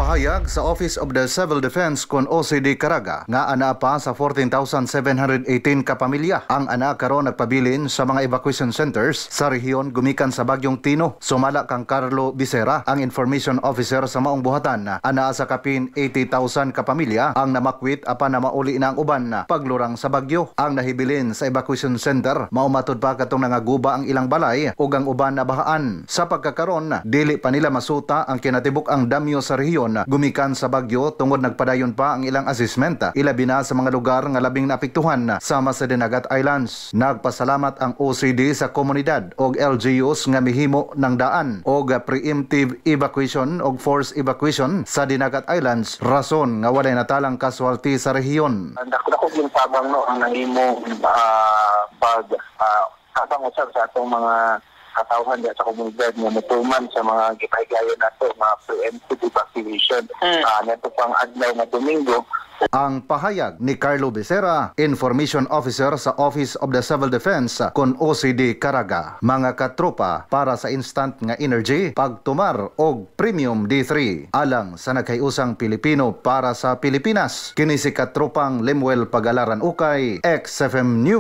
Gipahayag sa Office of the Civil Defense kon OCD Caraga nga anaa pa sa 14,718 ka pamilya ang anaa karon nagpabilin sa mga evacuation centers sa rehiyon gumikan sa bagyong Tino. Sumala kang Carlo Becerra, ang information officer sa maong buhatan, anaa sa kapin 80,000 ka pamilya ang namakwit apan na mauli na ang uban paglurang sa bagyo. Ang nahibilin sa evacuation center mao matud pa katong nangaguba ang ilang balay ug ang uban nabahaan. Sa pagkakaron, dili pa nila masuta ang kinatibuk-ang damyo sa rehiyon gumikan sa bagyo tungod nagpadayon pa ang ilang assessment, ilabi na sa mga lugar nga labing naapektuhan sama sa Dinagat Islands. Nagpasalamat ang OCD sa komunidad og LGUs nga mihimo ng daan og preemptive evacuation og forced evacuation sa Dinagat Islands, rason nga walay natalang casualty sa rehiyon. Ang dako-dako yung tabang, no, ang nahimo pag tabang usab sa atong mga katawhan diya sa komunidad nga mutuman sa mga gipahigayon nato mga preemptive evacuation neto pang adlaw nga Domingo. Ang pahayag ni Carlo Becerra, Information Officer sa Office of the Civil Defense kon OCD Caraga. Mga katropa, para sa instant nga energy, pagtumar og Premium D3. Alang sa nagkayusang Pilipino para sa Pilipinas. Kini si katropang Lemuel Pagalaran Ukay, XFM News.